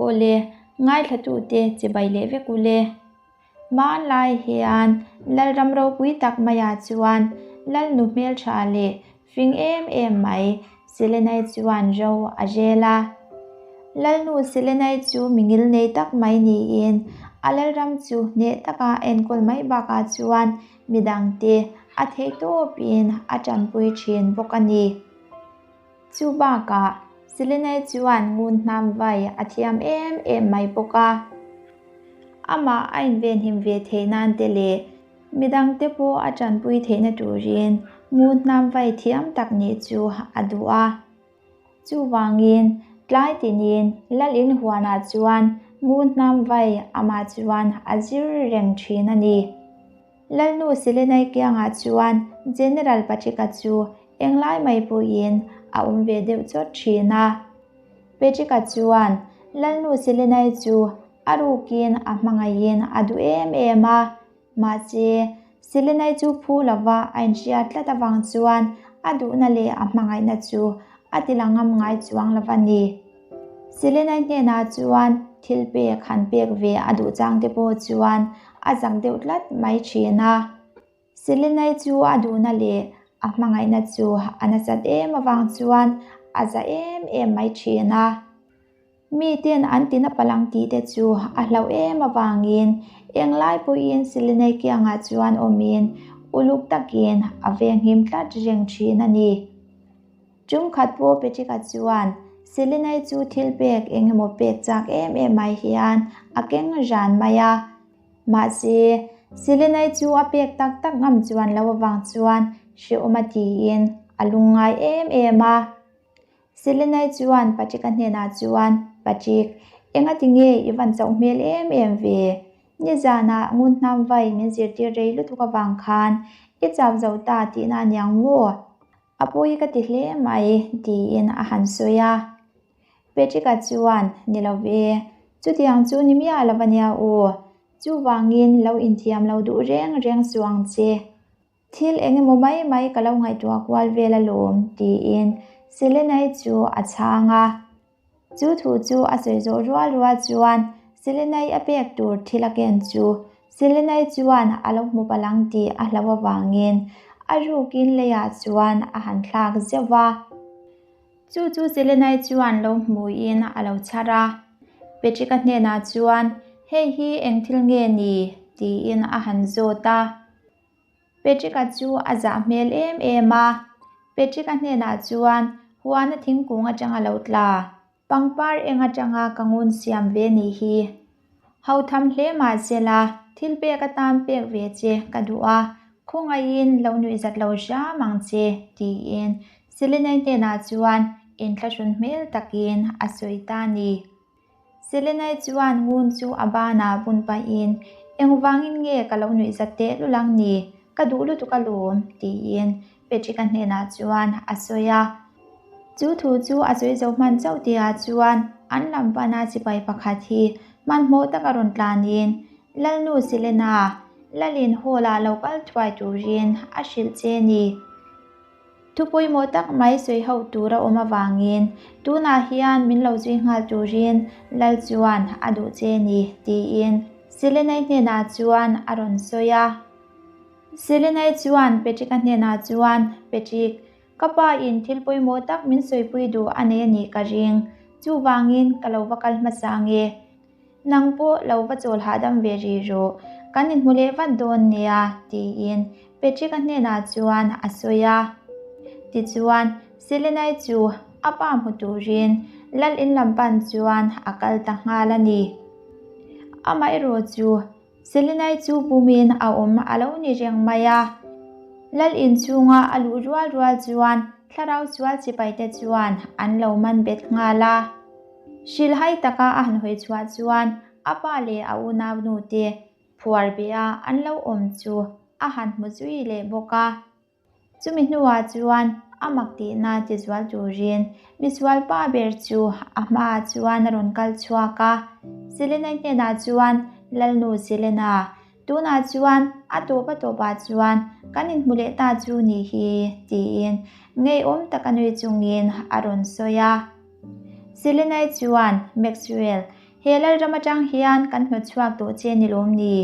Aw le, ngaithlatute chibai leh vek u le. Hmanlai hian Lalram ropui tak maiah chuan Lalnu hmeltha leh fing em em mai Selenai chuan ro a rel a. Lalnu Selenai chu mi ngilnei tak mai niin a Lalram chu hneh taka enkawl mai bakah chuan midangte a theihtawpin a tanpui thin bawk a ni. Chu bakah Selenai chuan ngun hnam vai a thiam em em mai bawk a. Amah a invenhim ve theih nan te leh midangte pawh a tanpui theihna turin ngun hnam vai thiam tak nih chu a duh a. Chuvangin tlai tinin Lal in huanah chuan ngun hnam vai amah chuan a zir reng thin a ni. Lalnu Selenai kiangah chuan General Patrick-a chu englai mai pawhin a awm ve deuh chawt thin a. Patrick-a chuan Lalnu Selenai chu a rukin a hmangaihin a duh em em a, mahse Selenai chu phu lova a inhriat tlat avang chuan a duhna leh a hmangaihna chu a ti la ngam ngai chuang lo a ni. Selenai hnenah chuan thil pek han pek ve a duh chang te pawh chuan a zak deuh tlat mai thin a. Selenai chu a duhna leh a hmangaihna chu a nasat em avang chuan a za em em mai thin a. Miten an tina palang tih te chu a hlauh em avangin englai pawhin Selenai kiangah chuan awmin uluk takin a venghim tlat reng thin a ni. Tum khat pawh Patrick-a chuan Selenai chu thil pek eng emaw pek chak em em mai hian a keng ran mai a. Mahse, Selenai chu a pek tak tak ngam chuan lo avang chuan hrehawm a tiin a lungngai em em a. Selenai chuan Patrick-a hnenah chuan, Patrick, engati nge i van chauh hmel em em ve? Nizanah ngun hnam vai min zirtir rei lutuk avang khan i chau zo ta tihna aniang maw? A pawi ka ti hle mai, tiin a han sawi a. Patrick-a chuan, Ni lo ve, chutiang chu ni miah lo a nia u. Chuvangin lo inthiam lo duh reng reng suh ang che. Thil eng emaw mai mai ka lo ngaihtuah kual vel alawm, tiin Selenai chu a chhang a. Chu thu chu a sawi zawh rual rual chuan Selenai a pek tur thil a ken chu Selenai chuan a lo hmu palang tih a hlau avangin a rukin leiah chuan a han thlak zeuh va. Chu chu Selenai chuan lo hmuin a lo chhar a. Patrick-a hnenah chuan, Hei hi eng thil nge ni? tiin a han zawt a. Patrick-a chu a zah hmel em em a, Patrick-a hnenah chuan huana thingkung atanga lo tla, pangpar eng atanga ka ngun siam ve nih hi. Ho tham hle mah sela, thil pek atan pek ve che ka duh a, khawngaihin lo nuihzat lo hram ang che, tiin Selenai hnenah chuan inthlahrun hmel takin a sawi ta a ni. Selenai chuan ngun chu a banah bun pahin, Engvangin nge ka lo nuih zat teh lul ang ni? Ka duh lutuk alawm, tiin Patrick-a hnenah chuan a sawi a. Chu thu chu a sawi zo hman chauh tihah chuan an lam pana sipai pakhat hi hmanhmawh taka rawn tlanin, Lalnu Selena, Lalin hall-ah lo kal thuai turin a hrilh che ni. Thu pawimawh tak mai sawi ho tur a awm avangin tunah hian min lo zui nghal turin Lal chuan a duh che ni, tiin Selenai hnenah chuan a rawn sawi a. Selenai chuan Patrick-a hnenah chuan, Patrick, ka pa in thil pawimawh tak min sawipui duh a nei a nih ka ring, chuvangin ka lo va kal hmasa ange. Nang pawh lo va chawl hahdam ve rih rawh, kan inhmu leh vat dawn nia, tiin Patrick-a hnenah chuan a sawi a. Tichuan, Selenai chu a pa hmu turin lal in lam pan chuan a kal ta nghal a ni. Amaherawh chu Selenai chu bumin a awm a lo ni reng mai a. Lal in chhunga a luh rual rual chuan thlarau sual sipaite chuan an lo man bet nghal a. Hrilhai taka a han hawi chhuah chuan a pa leh a unaunu te phuar beh a an lo awm chu a han hmu zui leh bawk a. Chumi hnuah chuan a mak tihna ti zual turin misual pa ber chu a hmaah chuan a rawn kal chhuak a. Selena hnenah chuan, Lalnu Selena, Tunah chuan a tawp a tawpah chuan kan inhmu leh ta chu ni hi, tiin ngeiawm taka nui chungin a rawn sawi a. Selenai chuan, Maxwell, He lalram atang hian kan hnawt chhuak tawh che ni lawm ni?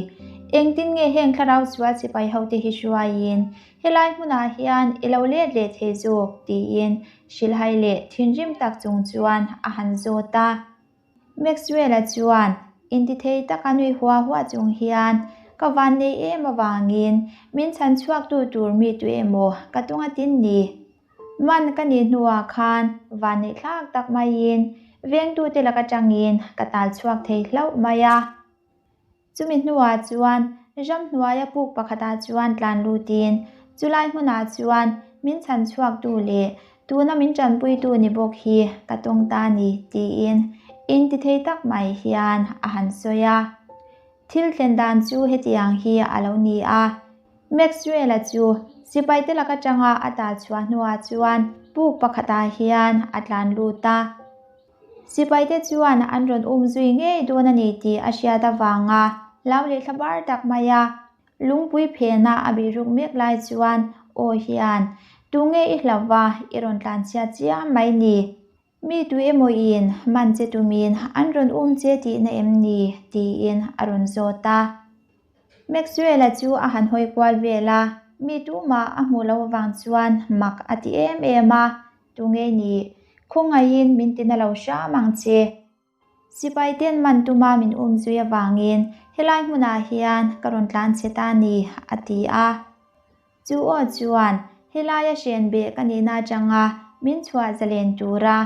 Engtin nge heng thlarau sual sipai hote hi hruaiin helai hmunah hian i lo let leh thei zawk? tiin hrilhhai leh thinrim tak chung chuan a han zawt a. Maxwell-a chuan intithei taka nui hua hua chung hian, Ka vannei em avangin min chhan chhuaktu tur mi tu emaw ka tung a tin ni. Man ka nih hnuah khan vanneih thlak tak maiin vengtute lak atangin ka tal chhuak thei hlauh mai a. Chumi hnuah chuan ramhnuaia puk pakhatah chuan tlan lutin chulai hmunah chuan min chhan chhuaktu leh tuna min tanpuitu ni bawk hi ka tawng ta ni tiin intithei tak mai hian a han sawi a. Thil thlen dan chu hetiang hi a lo ni a. Maxwell-a chu sipaite lak atanga a tal chhuah hnuah chuan puk pakhatah hian a tlan lut a. Sipaite chuan an rawn um zui ngei dawn a ni tih a hriat avanga hlau leh thla bar tak mai a. Lungpui phena a bihruk mek lai chuan aw hian, Tunge i hlauh a, i rawn tlanchhiat chiam mai ni? Mi tu emaw in man che tumin an rawn um che tihna em ni? tiin a rawn zawt a. Maxwell-a chu a han hawi kual vel a, mi tumah a hmuh loh avang chuan mak a ti em em a, Tunge ni? Khawngaihin min tina lo hram ang che. Sipai ten man tuma min um zui avangin helai hmunah hian ka rawn tlan che ta ni, a ti a. Chu aw chuan helaia hren beh ka nihna atanga min chhuah zalen tura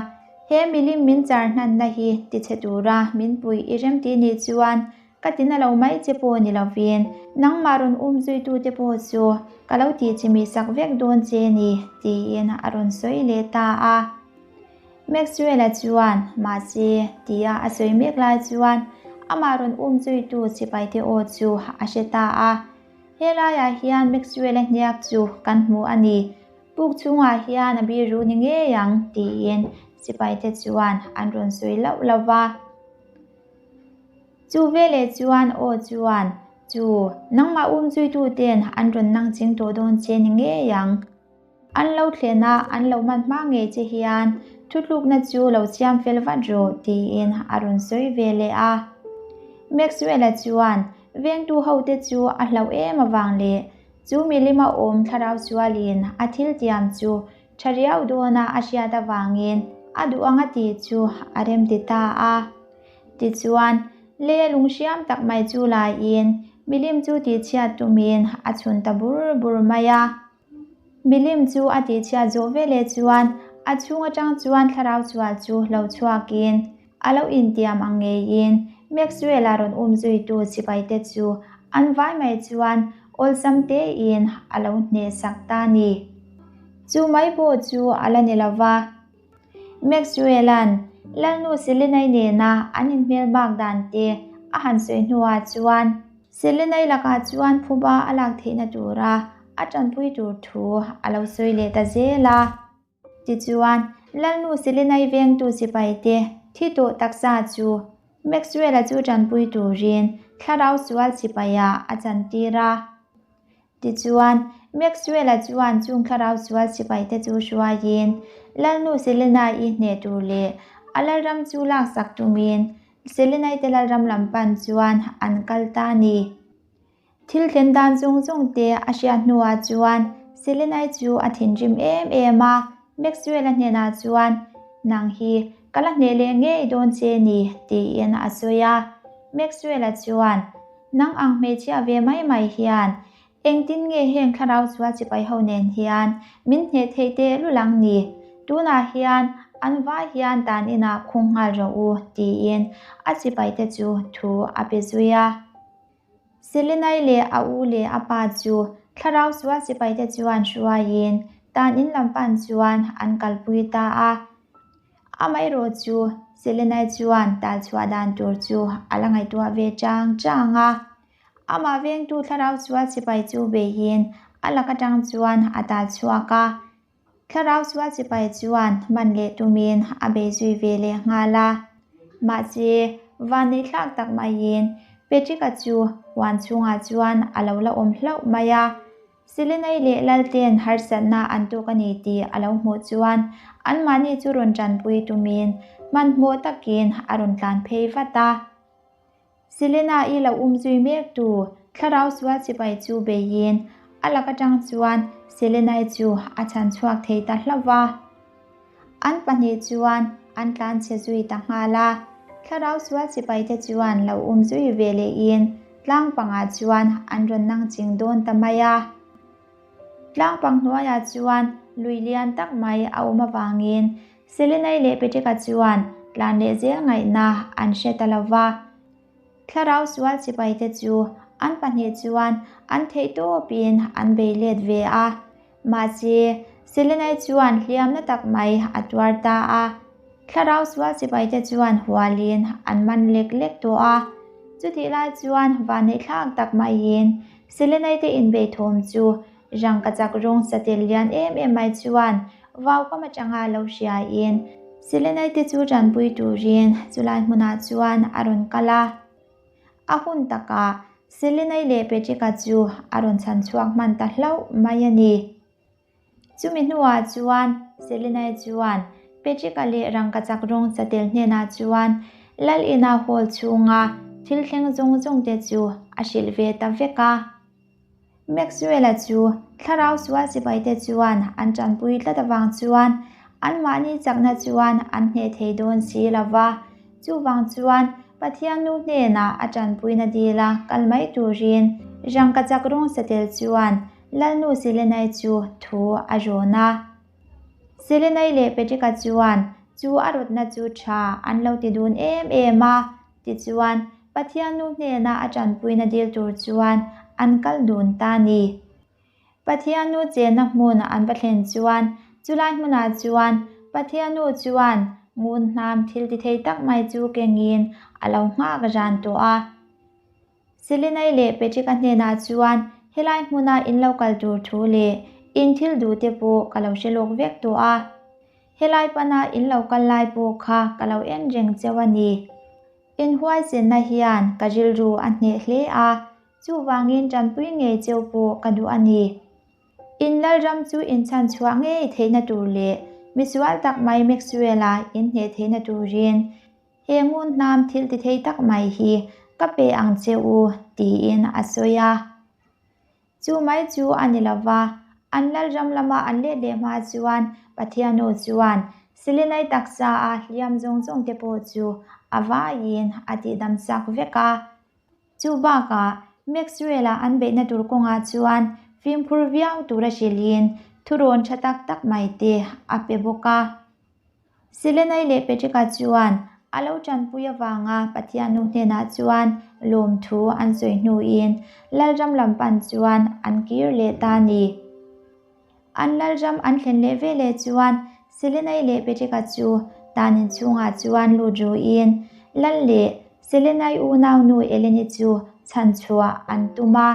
he milim min char hnanna hi tichhe tura min puih i remti nih chuan ka tina lo mai che pawh ni lovin nangmah rawn um zuitute pawh chu ka lo tihchimih sak vek dawn che ni, tiin a rawn sawi leh ta a. Maxwell-a chuan, Mahse, tia a sawi mek lai chuan amah rawn um zuitu sipaite aw chu a hre ta a. He laiah hian Maxwell-a hniak chu kan hmu a ni. Puk chhungah hian a biru ni ngei ang, tiin sipaite chuan an rawn sawi lauh lauh va. Chu veleh chuan aw chuan, Chu, nangmah umzuituten an rawn nang ching tawh dawn che ni ngei ang. An lo thlen a, an lo hman hma ngei che hian thutlukna chu lo siam fel vat rawh, tiin a rawn sawi ve leh a. Maxwell-a chuan vengtu hote chu a hlauh em avang leh chu milima awm thlarau sualin a thil tiam chu tha riau dawna a hriat avangin a duh ang a tih chu a remti ta a. Tichuan, leia lung hriam tak mai chu laiin milim chu tihchhiat tumin a chhun ta bur bur mai a. Milim chu a tihchhiat zawh veleh chuan a chhung atang chuan thlarau sual chu lo chhuakin a lo intiam ang ngeiin Maxwell-a rawn um zuitu sipaite chu an vai mai chuan awlsam tein a lo hnehsak ta ni. Chu mai pawh chu a la ni lova. Maxwell-a'n Lalnu Selenai nena an inhmel bak dan te a han sawi hnuah chuan Selenai lakah chuan phuba a lak theihna tura a tanpui tur thu a lo sawi leh ta zel a. Tichuan, Lalnu Selenai vengtu sipaite thi tawh taksa chu Maxwell-a chu tanpui turin thlarau sual sipaiah a chantir a. Tichuan, Maxwell-a chuan chung thlarau sual sipaite chu hruaiin Lalnu Selena-i hneh tur leh a lalram chu laksak tumin Selena-i te lalram lam pan chuan an kal ta a ni. Thil thlen dan zawng zawng te a hriat hnuah chuan Selena-i chu a thinrim em em a, Maxwell-a hnenah chuan, Nang hi ka la hneh leh ngei dawn che ni, tiin a sawi a. Maxwell-a chuan, Nang ang hmeichhia ve mai mai hian engtin nge heng thlarau chua chipai ho nen hian min hneh theih teh lul ang ni? Tunah hian an vai hian tan inah khung nghal rawh u, tiin a chipaite chu thu a pe zui a. Selenai leh a u leh a pa chu thlarau sual sipaite chuan hruaiin tan in lam pan chuan an kalpui ta a. Amaherawh chu Selenai chuan tal chhuah dan tur chu a la ngaihtuah ve chang chang a. Amah vengtu thlarau sual sipai chu beihin a lak atang chuan a tal chhuak a. Thlarau sual sipai chuan man leh tumin a bei zui ve leh nghal a. Mahse, vannei thlak tak maiin Patrick-a chu huan chhungah chuan a lo la awm hlauh mai a. Selenai leh Lalten harsatna an tuk a ni tih a lo hmuh chuan anmahni chu rawn tanpui tumin hmanhmawh takin a rawn tlan phei vat a. Selena-i lo um zui mek tu thlarau sual sipai chu beiin a lak atang chuan Selena-i chu a chhan chhuak thei ta hlauh va. An pahnih chuan an tlan chhe zui ta nghal a, thlarau sual sipai te chuan lo um zui ve lehin tlang pangah chuan an rawn nang ching dawn ta mai a. Tlang pang hnuaiah chuan lui lian tak mai a awm avangin Selenai leh Petrika chuan tlan leh zel ngaihna an hre ta lo va. Thlarau sual sipaite chu an pahnih chuan an theih tawpin an bei let ve a. Mahse, Selenai chuan hliamna tak mai a tuar ta a. Thlarau sual sipaite chuan hualin an man lek lek tawh a. Chutih lai chuan vanneihthlak tak maiin Selenai te inbei thawm chu Rangkachak rawng satel lian em em mai chuan vaukam atanga lo hriain Selenai te chu tanpui turin chulai hmunah chuan a rawn kal a. A hun takah Selenai leh Patrick-a chu a rawn chhan chhuak hman ta hlauh mai a ni. Chumi hnuah chuan Selenai chuan Patrick-a leh rangkachak rawng satel hnenah chuan Lal ina hall chhunga thil thleng zawng zawng te chu a hrilh ve ta vek a. Maxwell-a chu thlarau sual sipaite chuan an tanpui tlat avang chuan anmahni chakna chuan an hneh thei dawn si lo va. Chuvang chuan Pathian nu hnenah a tanpuina dila kal mai turin rangkachak rawng satel chuan Lalnu Selenai chu thu a rawn a. Selenai leh Patrick-a chuan chu a rawtna chu tha an lo ti dun em em a. Tichuan, Pathian nu hnena a tanpuina dil tur chuan an kal dun ta ni. Pathian nu chenna hmun an va thlen chuan chulai hmunah chuan Pathian nu chuan ngun hnam thil ti thei tak mai chu kengin a lo nghak ran tawh a. Selenai leh Patrick-a hnenah chuan helai hmuna in lo kal tur thu leh in thil duh te pawh ka lo hre lawk vek tawh a. Helai pana in lo kal lai pawh kha ka lo en reng cheu a ni. In huaisenna hian ka rilru a hneh hle a, chuvangin tanpui ngei cheu pawh ka duh a ni. In Lalram chu in chhanchhuah ngei theihna tur leh misual tak mai Maxwell-a in hneh theihna turin he ngun hnam thil ti thei tak mai hi ka pe ang che u, tiin a sawi a. Chu mai chu a ni lo va, an Lalram lama an let leh hma chuan Pathianu chuan Selenai taksa a hliam zawng zawng te pawh chu a vaiin a tihdam chak vek a. Chu bakah Maxwell-a an beihna tur kawngah chuan fimkhur viau tura hrilhin thurawn tha tak tak mai te a pe bawk a. Selenai leh Patrick-a chuan a lo tanpui avanga Pathian nu hnenah chuan lawmthu an sawi hnuin Lalram lam pan chuan an kir leh ta a ni. An Lalram an thlen leh veleh chuan Selenai leh Patrick-a chu tan inchhungah chuan lut ruin Lal leh Selenai unaunu Eleni chu chhanchhuah an tum a.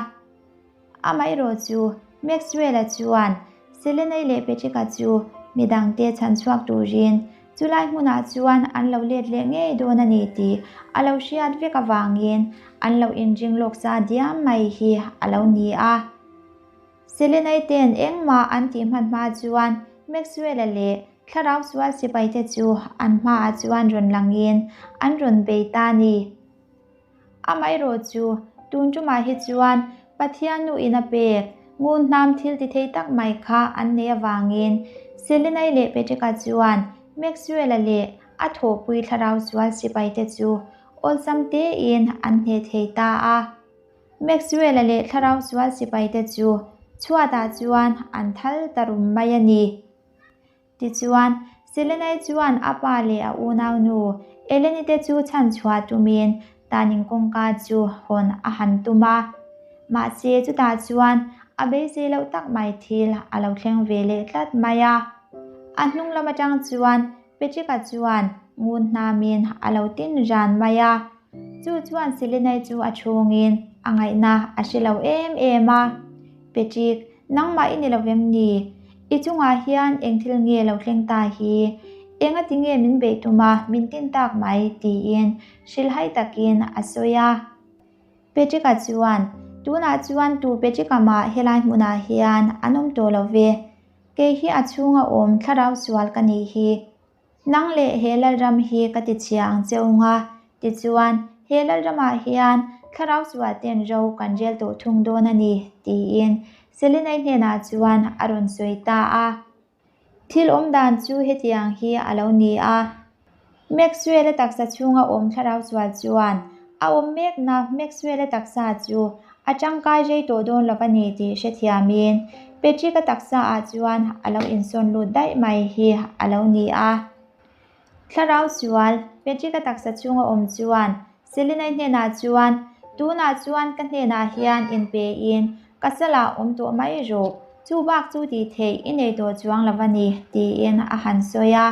Amaherawh chu Maxwell-a chuan Selenai leh Patrick-a chu midangte chhanchhuak turin chulai hmunah chuan an lo let leh ngei dawn a ni tih a lo hriat vek avangin an lo inring lawk sa diam mai hi a lo ni a. Selenai ten engmah an tih hman hma chuan Maxwell-a leh thlarau sual sipaite chu an hmaah chuan rawn langin an rawn bei ta a ni. Amaherawh chu, tun tumah hi chuan Pathian nu in a pek ngun hnam thil ti thei tak mai kha an nei avangin Selenai leh Patrick-a chuan Maxwell-a leh a thawhpui thlarau sual sipaite chu awlsam tein an hneh thei ta a. Maxwell-a leh thlarau sual sipaite chu chhuatah chuan an thal ta rum mai a ni. Tichuan, Selenai chuan a pa leh a unaunu Eleni te chu chhanchhuah tumin tanin kawngka chu hawn a han tum a. Mahse, chutah chuan a beisei loh tak mai thil a lo thleng ve leh tlat mai a. A hnung lam atang chuan Patrick-a chuan ngun hnamin a lo tin ran mai a. Chu chuan Selenai chu a chhungin a ngaihna a hre lo em em a. Patrick, nangmah i ni lo vem ni? I chungah hian eng thil nge lo thleng ta hi? Enga ti nge min beih tum a, min tin tak mai? tiin hrilhhai takin a sawi a. Patrick-a chuan, Tunah chuan tu Patrick-a mah helai hmunah hian an awm tawh lo ve. Kei hi a chhunga awm thlarau sual ka nih hi. Nang leh he Lalram hi ka ti chhia ang che unga, tichuan he Lalramah hian thlarau sual ten ro kan rel tawh thung dawn a ni, tiin Selenai hnenah chuan a rawn sawi ta a. Thil awm dan chu hetiang hi a lo ni a, Maxwell-a taksa chhunga awm thlarau sual chuan a awm mekna Maxwell-a taksa chu a tangkai rei tawh dawn lo a ni tih hrethiamin Patrick-a taksa ah chuan a lo insawn lut daih mai hi a lo ni a. Thlarau sual, Patrick-a taksa chhunga awm chuan Selena-i hnenah chuan, Tunah chuan ka hnenah hian inpein ka salah awm tawh mai rawh, chu bak chu tih theih i nei tawh chuang lo a ni, tiin a han sawi a.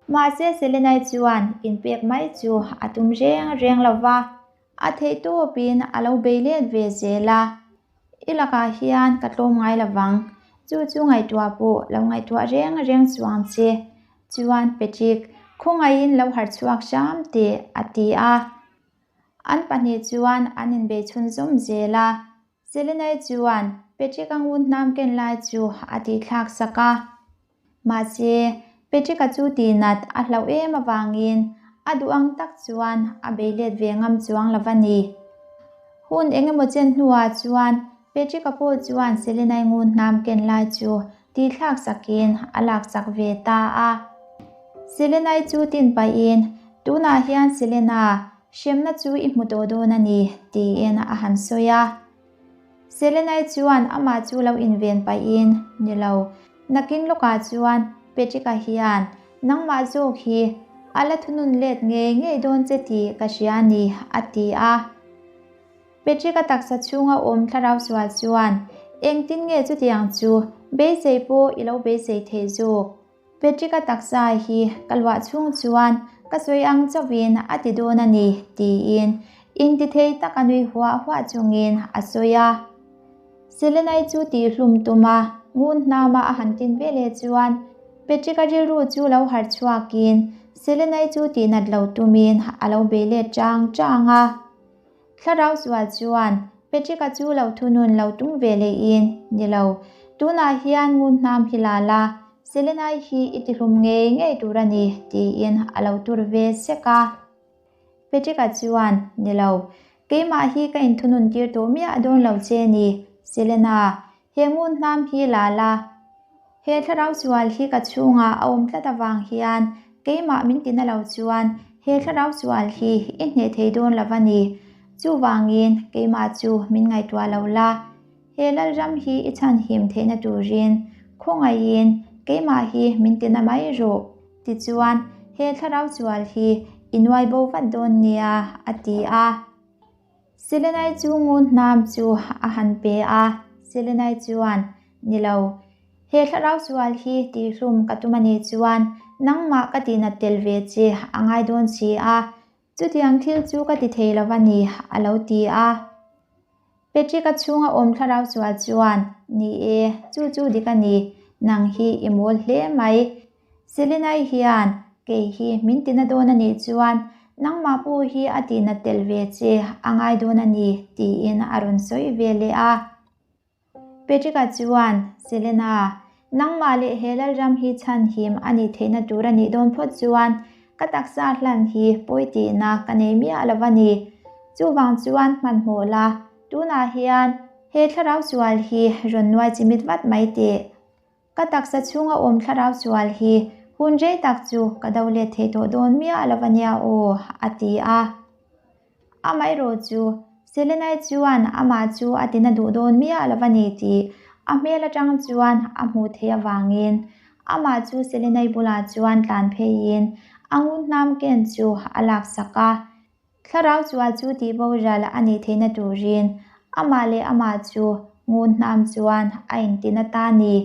Mahse Selena-i chuan inpek mai chu a tum reng reng lo va, a theih tawpin a lo bei let ve zel a. I lakah hian ka tlawm ngai lo vang, chu chu ngaihtuah pawh lo ngaihtuah reng reng chuang che. Chuan Patrick, khawngaihin lo harh chhuak hram teh, a ti a. An pahnih chuan an inbei chhunzawm zel a. Selenai chuan Patrick-a ngun hnam ken lai chu a tihthlak sak a. Mahse, Patrick-a chu tihnat a hlauh em avangin a duh ang tak chuan a bei let ve ngam chuang lo va ni. Hun eng emaw chen hnuah chuan Patrick-a pawh chuan Selenai ngun hnam ken lai chu tihthlak sakin a laksak ve ta a. Selenai chu tin pahin, Tunah hian Selena, Hremna chu i hmu tawh dawn a ni, tiin a han sawi a. Selenai chuan amah chu lo inven pahin, Ni lo, nakin lawkah chuan Patrick-a hian nangmah zawk hi a la thunun let ngei ngei dawn che tih ka hria a ni, a ti a. Patrick-a taksa chhunga awm thlarau sual chuan, Engtin nge chutiang chu beisei pawh i lo beisei theih zawk? Patrick-a taksa hi ka luah chhung chuan ka sawi ang chauhin a ti dawn a ni, tiin intithei tak a nui huah huah chungin a sawi a. Selenai chu tihhlum tuma ngun hnama a han tin ve leh chuan Patrick-a rilru chu lo harh chhuakin Selenai chu tihnat lo tumin a lo bei let chang chang a. Thlarau sual chuan Patrick-a chu lo thunun lo tum ve lehin, Ni lo, tunah hian ngun hnam hi la la, Selenai hi i tihlum ngei ngei tur a ni, tiin a lo tur ve sek a. Patrick-a chuan, Ni lo, keimah hi ka inthunun tir tawh miah dawn lo che ni, Selena, he ngun hnam hi la la, He thlarau sual hi ka chhungah a awm tlat avang hian keimah min tina lo chuan he thlarau sual hi i hneh thei dawn lo a ni. Chuvangin keimah chu min ngaihtuah lo la, he Lalram hi i chhanhim theihna turin khawngaihin keimah hi min tina mai rawh. Tichuan he thlarau sual hi i nuai bo vat dawn nia, a ti a. Selenai chu ngun hnam chu a han pe a, Selenai chuan, Ni lo, he thlarau sual hi tihhlum ka tum a nih chuan nangmah ka tihnat tel ve che a ngai dawn si a, chutiang thil chu ka ti thei lo va ni, a lo ti a. Patrick-a chhunga awm thlarau sual chuan, Ni e, chu chu dik a ni, nang hi i mawl hle mai. Selenai hian kei hi min tina dawn a nih chuan nangmah pawh hi a tihna tel ve che a ngai dawn a ni tiin a rawn sawi ve leh a. Patrick-a chuan, Selena, nangmah leh he Lalram hi chhanhim a nih theihna tur a nih dawn phawt chuan ka taksa hlan hi pawi tihna ka nei miah lo a ni. Chuvang chuan hmanhmawh la, tunah hian he thlarau sual hi rawn nuai chimit vat mai teh. Ka taksa chhunga awm thlarau sual hi hun rei tak chu ka do let thei tawh dawn miah lo a nia aw, a ti a. Amaherawh chu, Selenai chuan amah chu a tina duh dawn miah lo a ni tih a hmel atang chuan a hmuh theih avangin amah chu Selenai bulah chuan tlan pheiin a ngun hnam ken chu a laksak a. Thlarau sual chu tihboral a nih theihna turin amah leh amah chu ngun hnam chuan a intin ata a ni.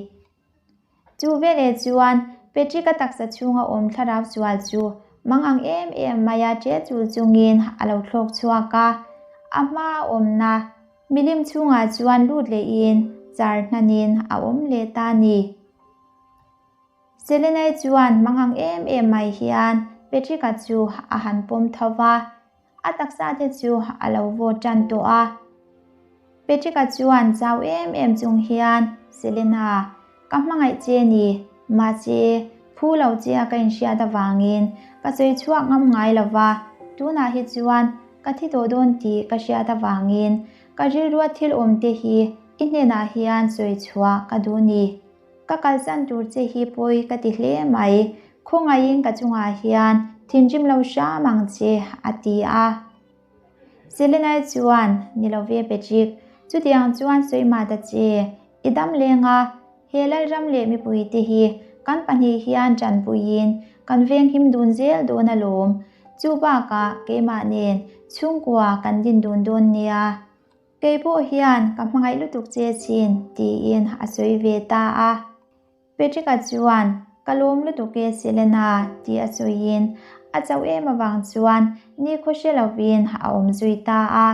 Chu veleh chuan Patrick-a taksa chhunga awm thlarau sual chu mang ang em em maia ṭe chul chungin a lo thlawk chhuak a, a hmaa awmna milim chhungah chuan lut lehin char hnanin a awm leh ta a ni. Selenai chuan mangang em em mai hian Patrick-a chu a han pawm tho va, a taksa te chu a lo vawt tan tawh a. Patrick-a chuan chau em em chung hian, Selena, ka hmangaih che ni, mahse, phu lo che a ka inhriat avangin ka sawi chhuak ngam ngai lo va, tunah hi chuan. ka thi tawh dawn tih ka hriat avangin ka rilrua thil awm te hi i hnenah hian sawi chhuah ka duh ni. Ka kalsan tur che hi pawi ka ti hle mai, khawngaihin ka chungah hian thinrim lo hram ang che, a ti a. Selenai chuan, Ni lo ve Patrick, chutiang chuan sawi mah ta che, i dam leng a, he Lalram leh mipuite hi kan pahnih hian tanpuiin kan venghim dun zel dawn alawm, chu bakah keimah nen chhungkua kan din dun dawn nia. Kei pawh hian ka hmangaih lutuk che chin, tiin a sawi ve ta a. Patrick-a chuan, Ka lawm lutuk e Selena, ti a sawiin a chauh em avang chuan nikhaw hre lovin a awm zui ta a.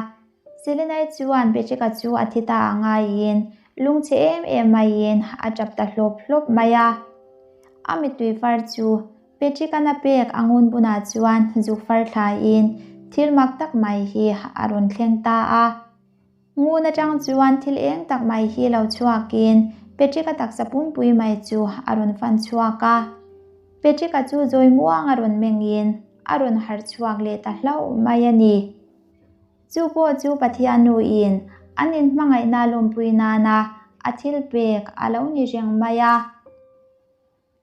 Selena-i chuan Patrick-a chu a thi ta a ngaiin lungchhe em em maiin a tap ta hlawp hlawp mai a. A mittui far chu Patrick-a'n a pek a ngun bunah chuan zuk far thlaiin thil mak tak mai hi a rawn thleng ta a. Ngun atang chuan thil eng tak mai hi lo chhuakin Patrick-a taksa pumpui mai chu a rawn fan chhuak a. Patrick-a chu zawi muang a rawn mengin a rawn harh chhuak leh ta hlauh mai a ni. Chu pawh chu Pathian nuin an inhmangaihna lawmpui nana a thil pek a lo ni reng mai a.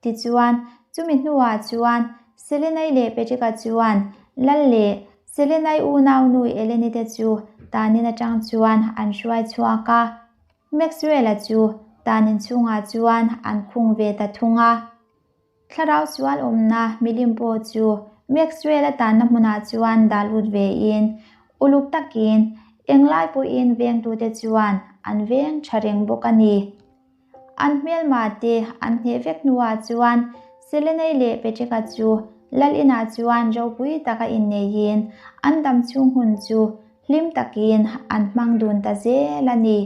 Tichuan, chumi hnuah chuan Selenai leh Patrick-a chuan Lal leh Selenai unaunu Eleni te chu tanin atang chuan an hruai chhuak a. Maxwell-a chu tanin chhungah chuan an khung ve ta thung a. Thlarau sual awmna milim pawh chu Maxwell-a tanna hmunah chuan dah lut vein uluk takin englai pawhin vengtute chuan an veng tha reng bawk a ni. An hmelma te an hneh vek hnuah chuan Selenei leh Patrick-a chu Lal inah chuan ropui taka inneiin an dam chhung hun chu hlim takin an hmang dun ta zel a ni.